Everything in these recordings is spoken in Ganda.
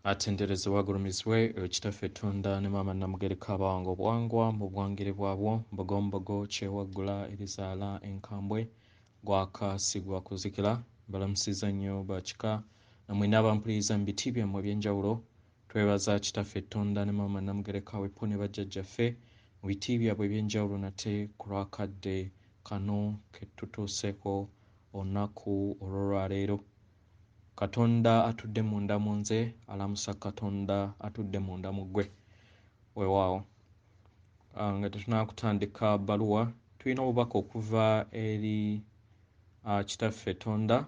Atenderezebwa agulumizibwe oyo Kitaffe Ttunda ne Maama Namugereka abawanga obuwangwa mu buwangire bwabwo, Mbogombogo kyewaggula erizaala enkambwe, gwaka si gwa kuzikira. Mbalamusizza nnyo bakika namwenna abampuliriza mu biti byammwe eby'enjawulo. Twebaza Kitaffe Ttunda ne Maama Namugereka wepo ne bajjajjaffe mu biti byabwe eby'enjawulo nate ku lw'akadde kano ke tutuuseeko olunaku olw'olwaleero. Katonda atudde munda mu nze alamusa Katonda atudde munda mu ggwe. Weewaawo. Nga tetunnakutandika bbaluwa, tulina obubaka okuva eri Kitaffe Tonda.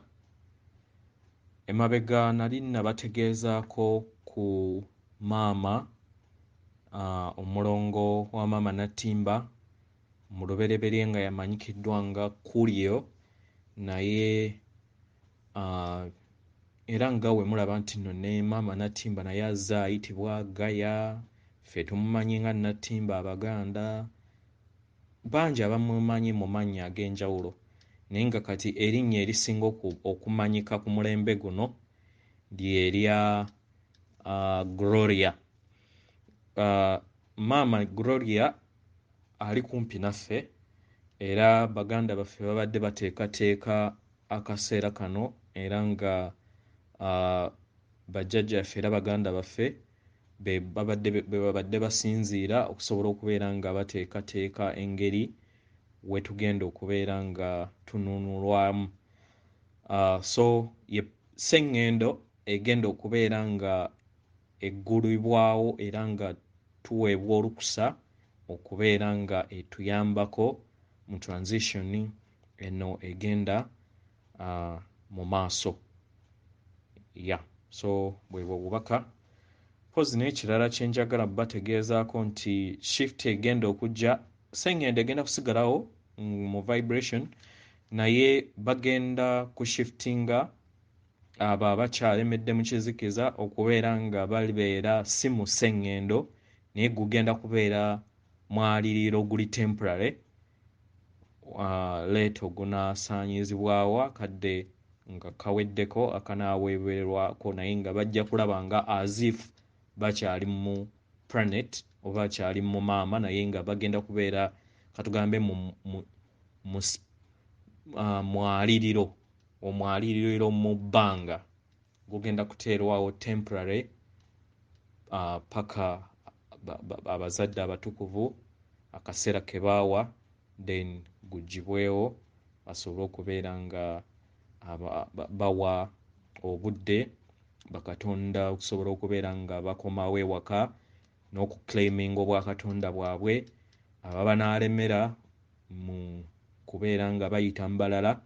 Emabega nali nabategeezaako ku maama omulongo wa maama Nattimba mu lubereberye nga yamanyikiddwa nga Kulyo, naye era nga we mulaba nti nno ne maama Nattimba naye azze ayitibwa Gaya, ffe tumumanyi nga Nattimba Abaganda, bangi abamumanyi mu mannya ag'enjawulo, naye nga kati erinnya erisinga okumanyika ku mulembe guno lye lya Gloria. Maama Gloria ali kumpi naffe era baganda baffe babadde bateekateeka akaseera kano, era nga bajjajjaffe era baganda baffe be babadde basinziira okusobola okubeera nga bateekateeka engeri we tugenda okubeera nga tununulwamu. So ye sseŋŋendo egenda okubeera nga eggulibwawo era nga tuweebwa olukusa okubeera nga etuyambako mu transition eno egenda mu maaso. So bwe bubaka. Mpozi n'ekirala kye njagala bategeezaako nti shift egenda okujja, sseŋŋendo egenda kusigalawo mu vibration, naye bagenda kushiftinga abo abakyalemedde mu kizikiza okubeera nga balibeera si mu sseŋŋendo, naye gugenda kubeera mwaliriro guli temporary, leeto gunaasaanyizibwawo akadde nga kaweddeko akanaaweewerwako, naye nga bajja kulaba nga as if bakyali mu planet oba bakyali mu maama, naye nga bagenda kubeera katugambe mu mwaliriro, omwaliriro mu bbanga gugenda kuteerwawo temporary paka abazadde abatukuvu akaseera ke baawa, then gugibwewo basobole okubeera nga bawa obudde bakatonda okusobola okubeera nga bakomawo ewaka n'okuclaiminga obwakatonda bwabwe. Ababa n'alemera mu kubeera nga bayita mu balala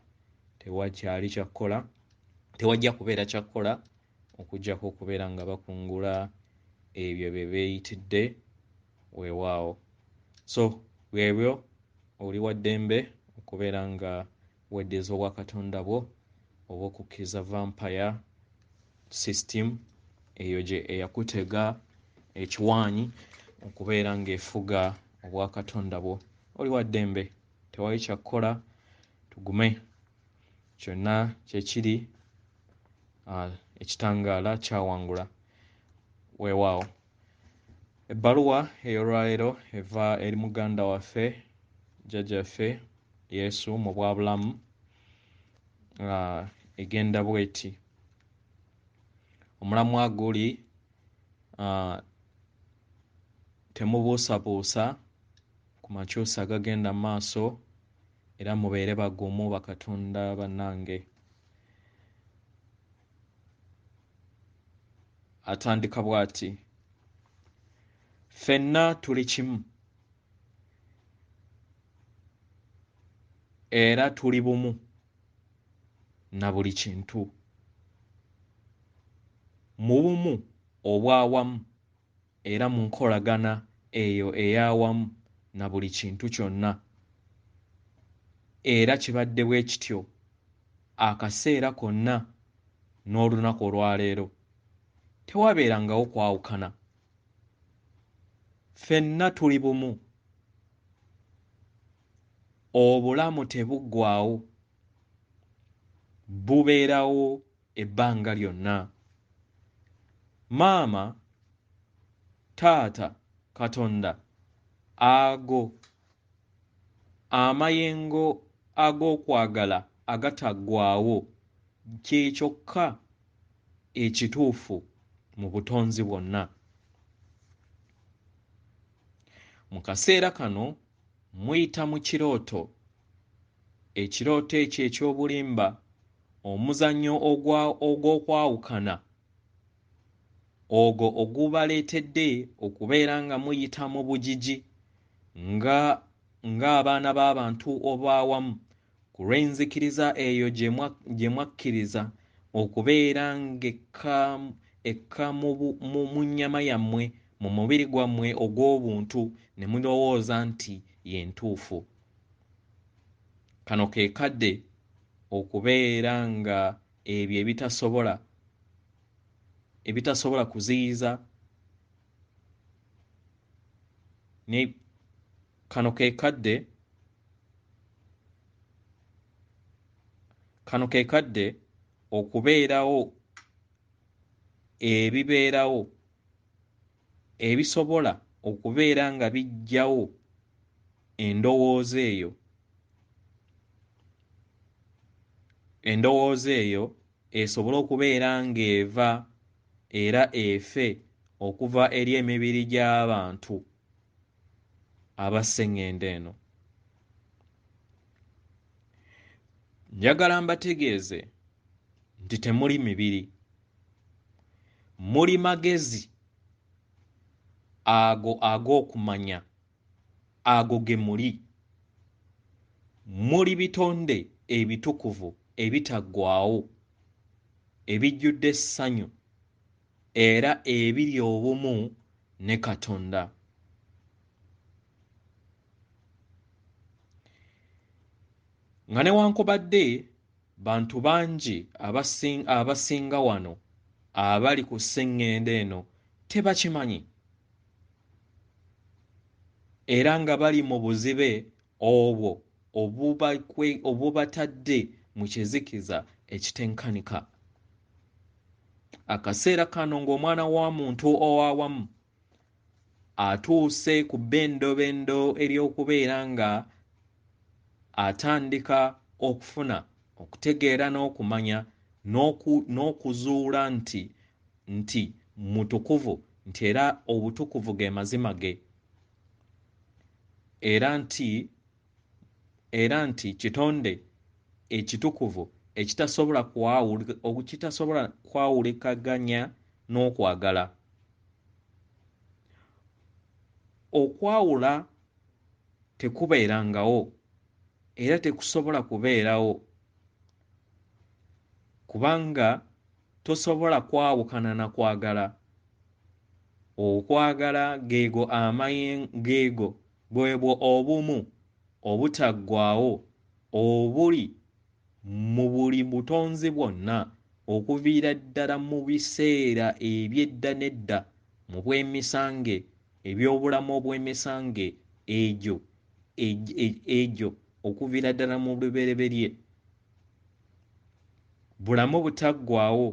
tewakyali kyakkola, tewajja kubeera kyakkola okuggyako okubeera nga bakungula ebyo bye beeyitidde. Weewaawo. So bwebyo, oli wa ddembe okubeera nga weddiza obwakatonda bwo oba okukkiriza vampire system eyo gye eyakutega ekiwaanyi okubeera ng'efuga obwakatonda bwo. Oli wa ddembe, tewali kyakkola, tugume. Kyonna kyekiri, ekitangaala kyawangula. Weewaawo. Ebbaluwa ey'olwaleero eva eri muganda waffe jjajjaffe Yesu mu bwabulamu, egenda bw'eti. Omulamwa guli temubuusabuusa ku makyusa agagenda mu maaso, era mubeere bagumu bakatonda bannange. Atandika bw'ati: ffenna tuli kimu era tuli bumu na buli kintu, mu bumu obw'awamu era mu nkolagana eyo ey'awamu na buli kintu kyonna. Era kibadde bwe kityo akaseera konna n'olunaku olwaleero. Tewabeerangawo kwawukana. Ffenna tuli bumu. Obulamu tebuggwaawo, bubeerawo ebbanga lyonna. Maama, taata, Katonda, ago amayengo ag'okwagala agataggwaawo kye kyokka ekituufu mu butonzi bwonna. Mu kaseera kano muyita mu kirooto, ekirooto ekyo eky'obulimba, omuzannyo ogw'okwawukana ogwo ogubaleetedde okubeera nga muyita mu bugigi ng'abaana b'abantu ob'awamu ku lw'enzikiriza eyo gye mwakkiriza okubeera ng'ekka mu nnyama yammwe, mu mubiri gwammwe ogw'obuntu, ne mulowooza nti ye ntuufu. Kano ke kadde okubeera nga ebyo ebitasobola kuziyiza ne kano ke kadde okubeerawo ebibeerawo ebisobola okubeera nga biggyawo endowooza eyo. Endowooza eyo esobole okubeera ng'eva era efe okuva eri emibiri gy'abantu abasseŋŋendo eno. Njagala mbategeeze nti temuli mibiri, muli magezi ago ag'okumanya, ago ge muli. Muli bitonde ebitukuvu ebitaggwaawo, ebijjudde essanyu era ebiri obumu ne Katonda. Nga newankubadde bantu bangi abasinga wano abali ku sseŋŋendo eno tebakimanyi, era nga bali mu buzibe obwo obubatadde mu kizikiza ekitenkanika. Akaseera kano ng'omwana wa muntu ow'awamu atuuse ku bbendobendo ery'okubeera nga atandika okufuna okutegeera n'okumanya n'okuzuula nti mutukuvu, nti era obutukuvu ge mazima ge, era nti kitonde ekitukuvu ekitasobola kwawulikaganya n'okwagala. Okwawula tekubeerangawo era tekusobola kubeerawo, kubanga tosobola kwawukana na kwagala. Okwagala geego geego bwebwo obumu obutaggwaawo obuli mu buli butonzi bwonna okuviira ddala mu biseera eby'edda n'edda, mu bw'emisange eby'obulamu obw'emisange egyo okuviira ddala mu lubereberye. Bulamu butaggwaawo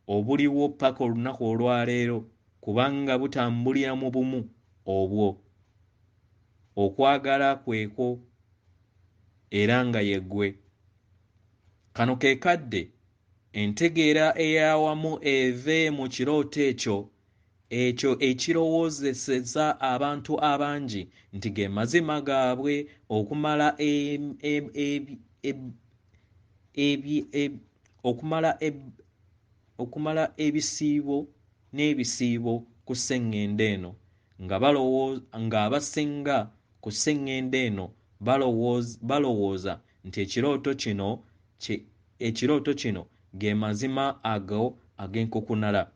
obuliwo paka olunaku olwaleero, kubanga butambulira mu bumu obwo. Okwagala kwekwo era nga ye ggwe. Kano ke kadde entegeera ey'awamu eve mu kirooto ekyo ekirowoozeseza abantu abangi nti ge mazima gaabwe okumala ebisiibo n'ebisiibo ku sseŋŋendo eno, ng'abasinga ku sseŋŋendo eno balowooza nti ekirooto kino ge mazima ago ag'enkukunala.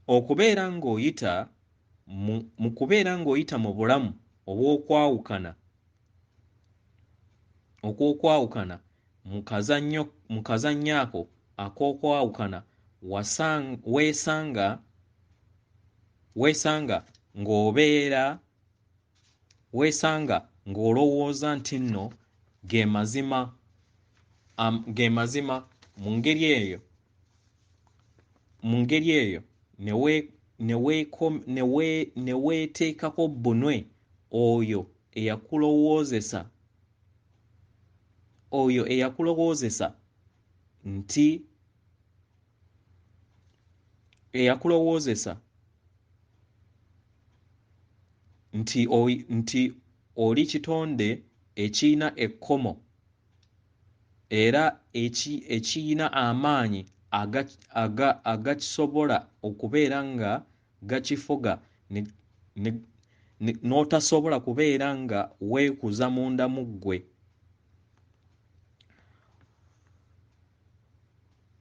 Okubeera ng'oyita mu kubeera ng'oyita mu bulamu obw'okwawukana mu kazannyo ako ak'okwawukana, weesanga ng'obeera weesanga ng'olowooza nti nno ge mazima mu ngeri eyo. Mu ngeri eyo ne weeteekako bbunwe oyo eyakulowoozesa nti oli kitonde ekiyina ekkomo era ekiyina amaanyi agakisobola okubeera nga gakifuga, n'otasobola kubeera nga weekuza munda mu ggwe.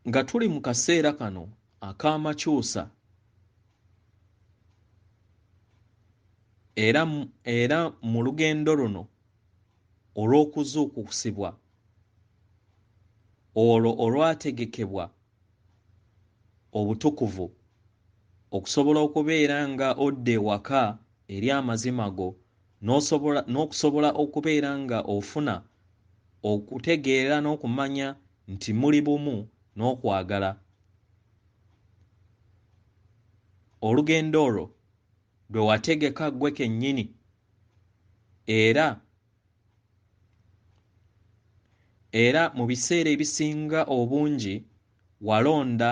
Nga tuli mu kaseera kano ak'amakyusa era mu lugendo luno olw'okuzuukusibwa olwo olwategekebwa obutukuvu okusobola okubeera nga odda ewaka eri amazima go, n'okusobola okubeera nga ofuna okutegeera n'okumanya nti muli bumu n'okwagala. Olugendo olwo lwe wategeka ggwe kennyini era mu biseera ebisinga obungi walonda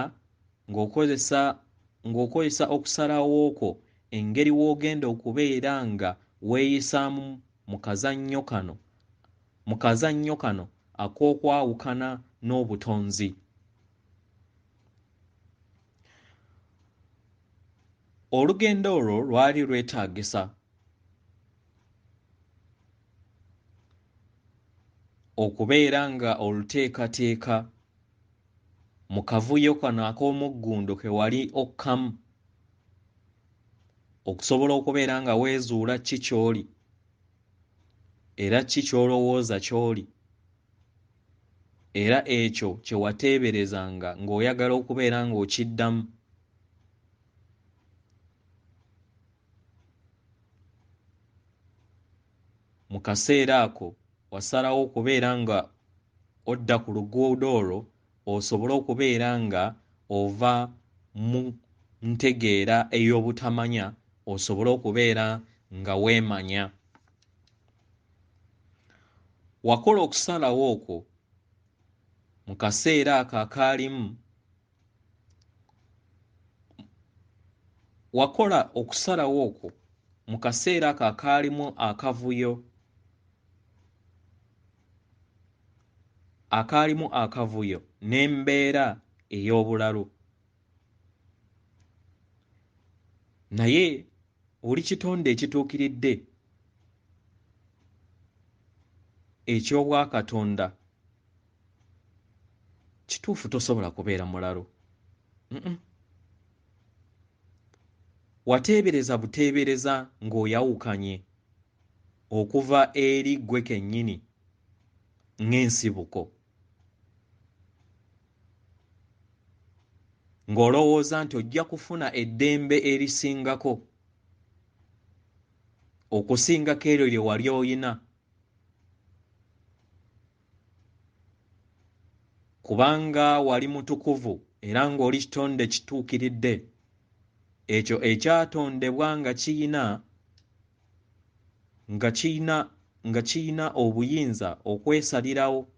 ng'okozesa okusalawo kwo engeri w'ogenda okubeera nga weeyisaamu mu kazannyo kano ak'okwawukana n'obutonzi. Olugendo olwo lwali lwetaagisa okubeera nga oluteekateeka mu kavuyo kano ak'omuggundu ke wali okkamu, okusobola okubeera nga weezuula ki ky'oli era ki ky'olowooza ky'oli, era ekyo kye wateeberezanga ng'oyagala okubeera ng'okiddamu. Mu kaseera ako wasalawo okubeera nga odda ku luguudo olwo osobole okubeera nga ova mu ntegeera ey'obutamanya, osobole okubeera nga weemanya. Wakola okusalawo okwo mu kaseera ako akaalimu. Wakola okusalawo okwo mu kaseera ako akaalimu akavuyo n'embeera ey'obulalu. Naye oli kitonde ekituukiridde eky'obwakatonda. Kituufu tosobola kubeera mulalu. Wateebereza buteebereza ng'oyawukanye okuva eri ggwe kennyini ng'ensibuko, ng'olowooza nti ojja kufuna eddembe erisingako okusingako eryo lye wali oyina, kubanga wali mutukuvu era ng'oli kitonde kituukiridde, ekyo ekyatondebwa nga kiyina obuyinza okwesalirawo,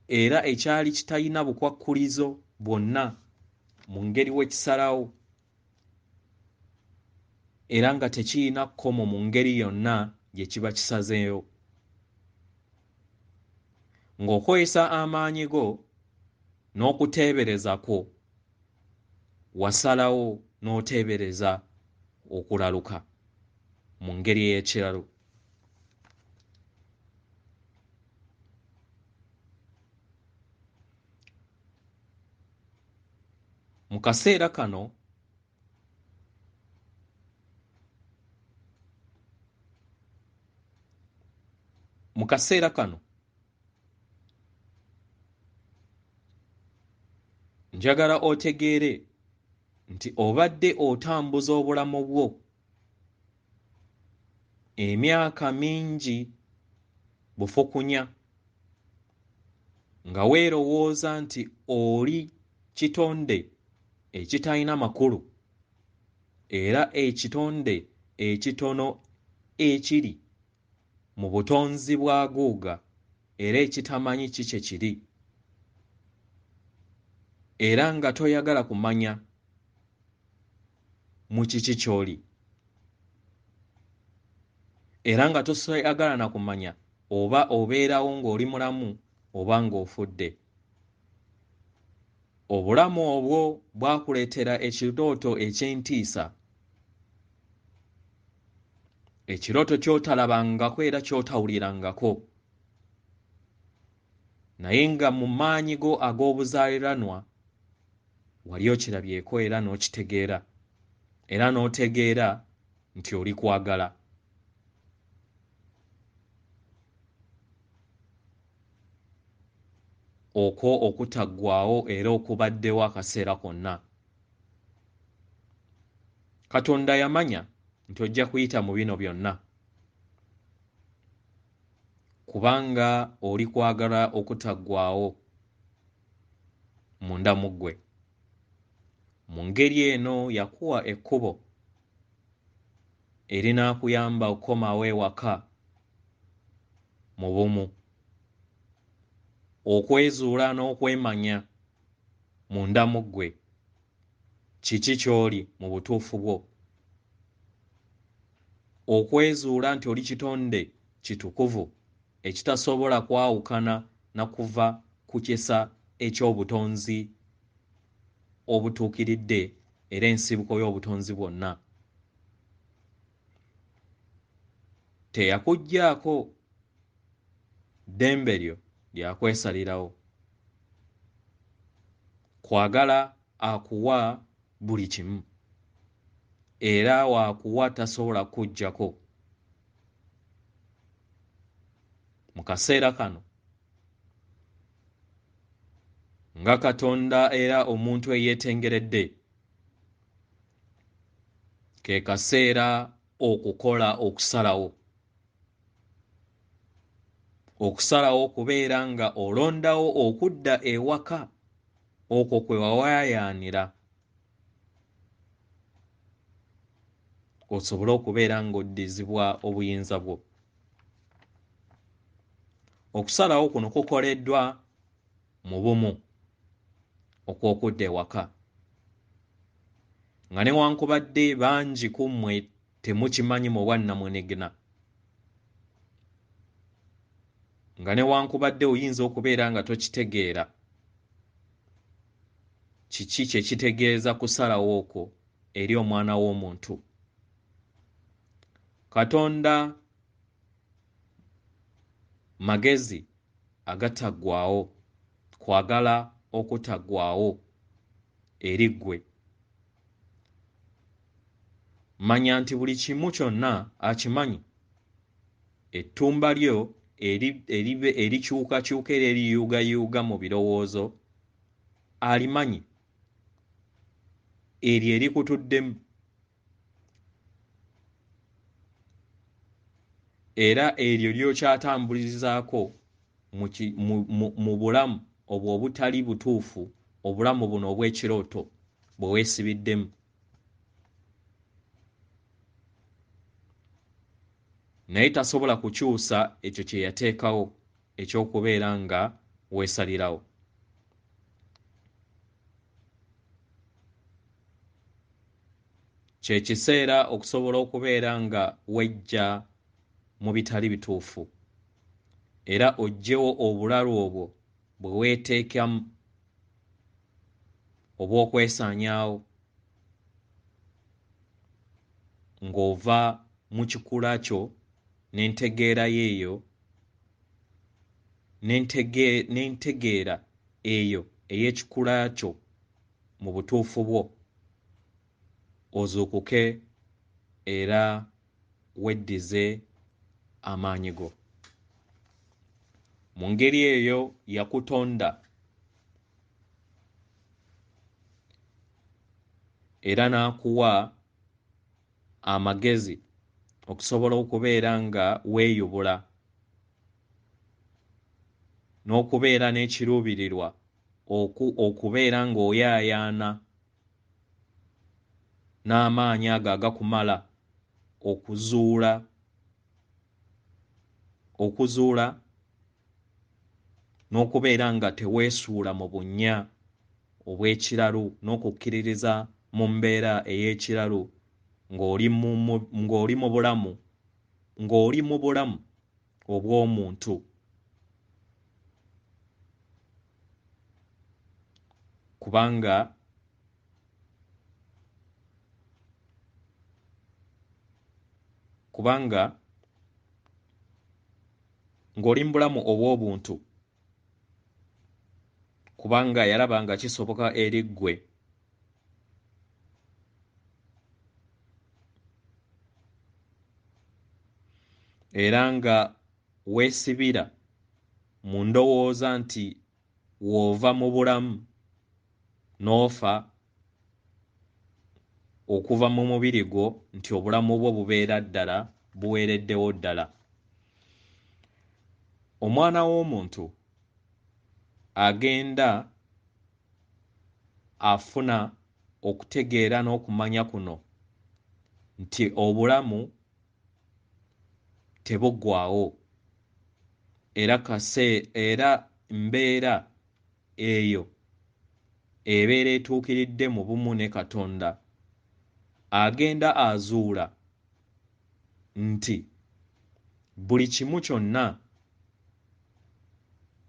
era ekyali kitalina bukwakkulizo bwonna mu ngeri wekisalawo, era nga tekiyina kkomo mu ngeri yonna gye kiba kisazeewo. Ng'okozesa amaanyi go n'okuteebereza kwo, wasalawo n'oteebereza okulaluka mu ngeri ey'ekiralu. Mu kaseera kano njagala otegeere nti obadde otambuza obulamu bwo emyaka mingi bufukunya, nga weerowooza nti oli kitonde ekitalina makulu era ekitonde ekitono ekiri mu butonzi bwa guuga era ekitamanyi ki kye kiri, era nga toyagala kumanya mu kiki ky'oli, era nga toyagala na kumanya oba obeerawo ng'oli mulamu oba ng'ofudde. Obulamu obwo bwakuleetera ekirooto eky'entiisa, ekirooto ky'otalabangako era ky'otawulirangako, naye nga mu maanyi go ag'obuzaaliranwa wali okirabyeko era n'okitegeera, era n'otegeera nti oli kwagala. Okwo okutaggwaawo era okubaddewo akaseera konna. Katonda yamanya nti ojja kuyita mu bino byonna, kubanga oli kwagala okutaggwaawo munda mu ggwe. Mu ngeri eno yakuwa ekkubo erinaakuyamba okukomawo ewaka mu bumu, okwezuula n'okwemanya munda mu ggwe kiki ky'oli mu butuufu bwo, okwezuula nti oli kitonde kitukuvu ekitasobola kwawukana na kuva ku kisa eky'obutonzi obutuukiridde era ensibuko y'obutonzi bwonna. Teyakuggyaako ddembe lyo lya kwesalirawo. Kwagala akuwa buli kimu, era waakuwa tasobola kukuggyako. Mu kaseera kano nga Katonda era omuntu eyeetengeredde, ke kaseera okukola okusalawo. Okusalawo okubeera nga olondawo okudda ewaka okwo kwe wawaayaanira, osobole okubeera ng'oddizibwa obuyinza bwo. Okusalawo kuno kukoleddwa mu bumu okw'okudda ewaka, nga newankubadde bangi ku mmwe temukimanyi mu bwannamunigina, nga newankubadde oyinza okubeera nga tokitegeera kiki kye kitegeeza kusalawo okwo eri omwana w'omuntu. Katonda magezi agataggwaawo, kwagala okutaggwaawo eri ggwe. Manya nti buli kimu kyonna akimanyi. Ettumba lyo erikyukakyuka era eriyuugayuuga mu birowoozo alimanyi, eryo erikutuddemu, era eryo ly'okyatambulizaako mu bulamu obwo obutali butuufu, obulamu buno obw'ekirooto bwe weesibiddemu. Naye tasobola kukyusa ekyo kye yateekawo eky'okubeera nga weesalirawo. Kye kiseera okusobola okubeera nga weggya mu bitali bituufu, era oggyewo obulalu obwo bwe weeteekamu obw'okwesaanyaawo ng'ova mu kikula kyo n'entegeera y'eyo n'entegeera eyo ey'ekikula kyo mu butuufu bwo, ozuukuke era weddize amaanyi go. Mu ngeri eyo yakutonda era n'akuwa amagezi okusobola okubeera nga weeyubula n'okubeera n'ekiruubirirwa okubeera ng'oyaayaana n'amaanyi ago agakumala okuzuula n'okubeera nga teweesuula mu bunnya obw'ekiralu n'okukkiririza mu mbeera ey'ekiralu ng'oli mu bulamu obw'omuntu. Kubanga ng'oli mu bulamu obw'obuntu, kubanga yalaba nga kisoboka eri ggwe era nga weesibira mu ndowooza nti w'ova mu bulamu n'ofa okuva mu mubiri gwo, nti obulamu bwo bubeera ddala buweereddewo ddala. Omwana w'omuntu agenda afuna okutegeera n'okumanya kuno nti obulamu tebuggwaawo, era mbeera eyo ebeera etuukiridde mu bumu ne Katonda. Agenda azuula nti buli kimu kyonna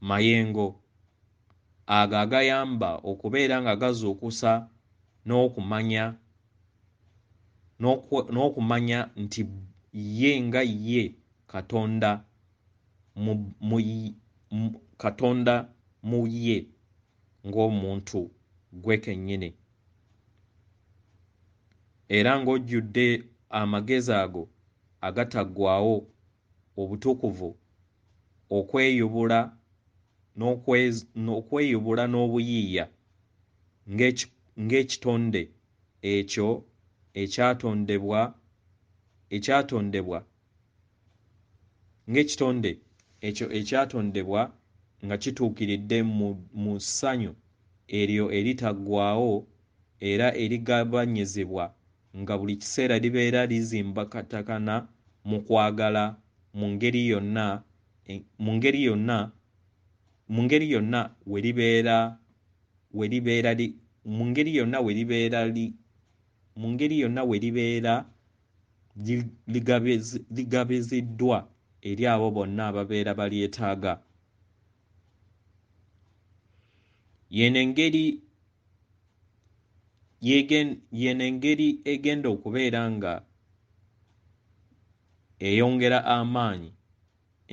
mayengo ago agayamba okubeera nga gazuukusa n'okumanya nti ye nga ye Katonda Katonda mu ye ng'omuntu gwe kennyini, era ng'ojjudde amagezi ago agataggwaawo, obutukuvu, okweyubula n'obuyiiya ng'ekitonde ekyo ekyatondebwa ng'ekitonde ekyo ekyatondebwa nga kituukiridde mu ssanyu eryo eritaggwaawo era erigabanyizibwa nga buli kiseera libeera lizimbakatakana mu kwagala mu ngeri yonna we libeera ligabiziddwa eri abo bonna ababeera balyetaaga. Yeno engeri egenda okubeera nga eyongera amaanyi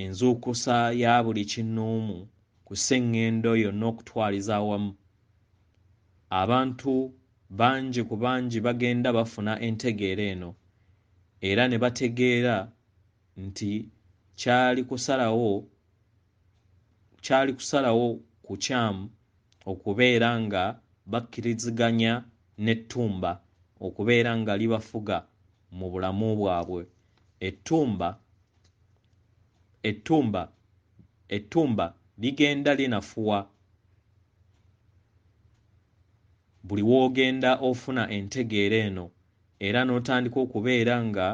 enzuukusa ya buli kinnoomu ku sseŋŋendo yonna okutwaliza awamu. Abantu bangi ku bangi bagenda bafuna entegeera eno era ne bategeera nti kyali kusalawo kukyamu okubeera nga bakkiriziganya n'ettumba okubeera nga libafuga mu bulamu bwabwe. Ettumba ligenda linafuwa buli w'ogenda ofuna entegeera eno era n'otandika okubeera nga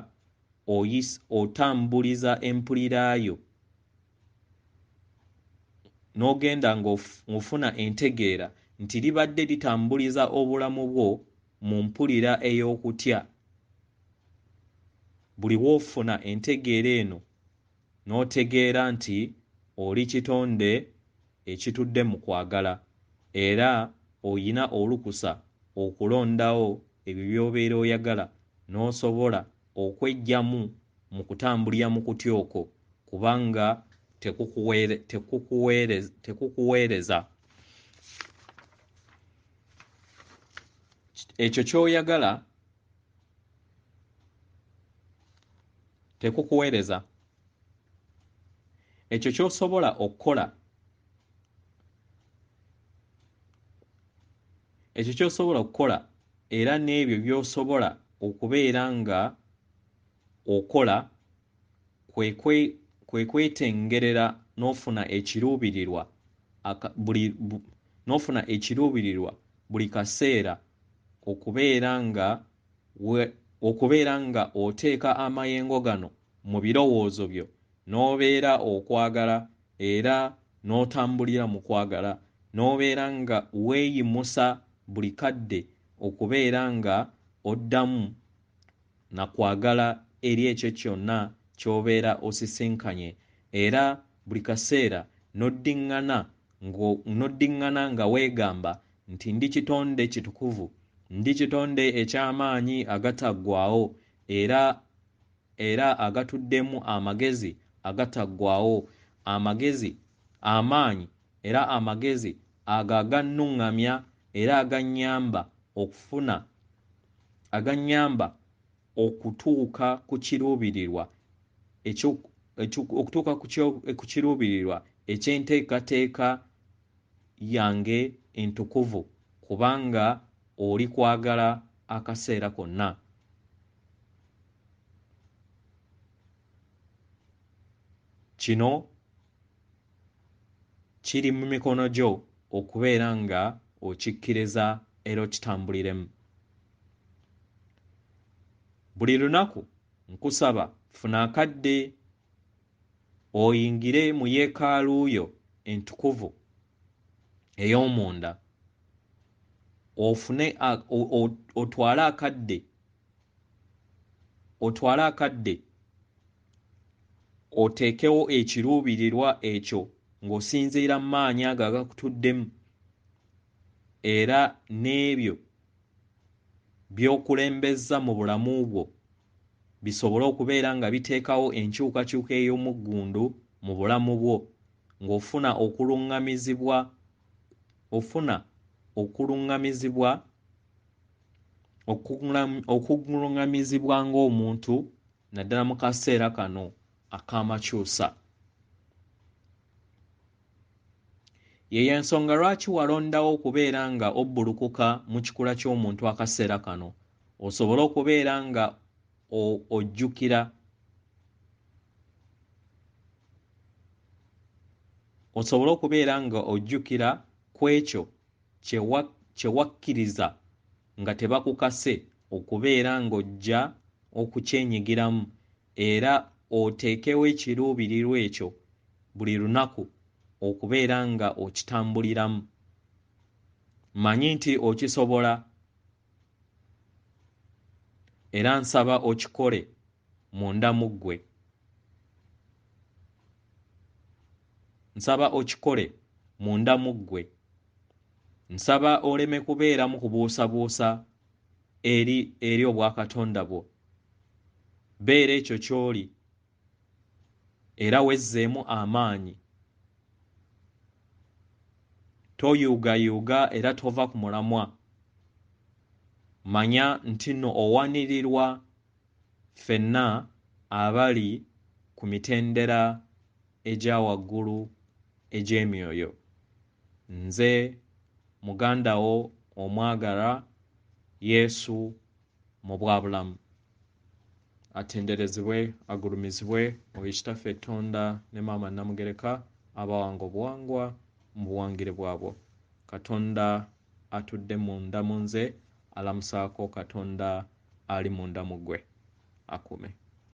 otambuliza empulira yo, n'ogenda ng'ofuna entegeera nti libadde litambuliza obulamu bwo mu mpulira ey'okutya. Buli w'ofuna entegeera eno n'otegeera nti oli kitonde ekitudde mu kwagala era oyina olukusa okulondawo ebyo by'obeera oyagala n'osobola okweggyamu mu kutambulira mu kutya okwo, kubanga tekukuweereza. Ekyo ky'oyagala tekukuweereza. Ekyo ky'osobola okukola, ekyo ky'osobola okukola era n'ebyo by'osobola okubeera nga okola kwe kwetengerera n'ofuna ekiruubirirwa n'ofuna ekiruubirirwa buli kaseera okubeera nga oteeka amayengo gano mu birowoozo byo, n'obeera okwagala era n'otambulira mu kwagala, n'obeera nga weeyimusa buli kadde okubeera nga oddamu na kwagala eri ekyo kyonna ky'obeera osisinkanye, era buli kaseera n'oddiŋŋana nga weegamba nti ndi kitonde kitukuvu, ndi kitonde eky'amaanyi agataggwaawo era agatuddemu amagezi agataggwaawo, amagezi amaanyi era amagezi ago agannuŋŋamya era agannyamba okufuna, agannyamba okutuuka ku kiruubirirwa okutuuka ku kiruubirirwa eky'enteekateeka yange entukuvu, kubanga oli kwagala akaseera konna. Kino kiri mu mikono gyo okubeera nga okikkiriza era okitambuliremu. Buli lunaku nkusaba funa akadde oyingire mu yeekaalu yo entukuvu ey'omunda, ofune otwale akadde oteekewo ekiruubirirwa ekyo ng'osinziira mu maanyi ago agakutuddemu era n'ebyo by'okulembeza mu bulamu bwo bisobole okubeera nga biteekawo enkyukakyuka ey'omuggundu mu bulamu bwo, ng'ofuna okuluŋŋamizibwa ng'omuntu naddala mu kaseera kano ak'amakyusa. Ye y'ensonga lwaki walondawo okubeera nga obbulukuka mu kikula ky'omuntu akaseera kano, osobole okubeera nga ojjukira, osobole okubeera nga ojjukira ku ekyo kye wakkiriza nga tebakukase okubeera ng'ojja okukyenyigiramu, era oteekewo ekiruubirirwa ekyo buli lunaku okubeera nga okitambuliramu. Mmanyi nti okisobola era nsaba okikole munda mu ggwe. Nsaba okikole munda mu ggwe. Nsaba oleme kubeeramu kubuusabuusa eri obwakatonda bwo. Beera ekyo ky'oli era wezzeemu amaanyi. Toyuugayuuga era tova ku mulamwa. Manya nti nno owanirirwa ffenna abali ku mitendera egya waggulu egy'emyoyo. Nze muganda wo omwagalwa Yesu mu bwabulamu. Atenderezebwe, agulumizibwe oyo Kitaffe Tonda ne Maama Namugereka abawanga obuwangwa mu buwangire bwabwo. Katonda atudde munda mu nze alamusaako Katonda ali munda mu ggwe. Akuume.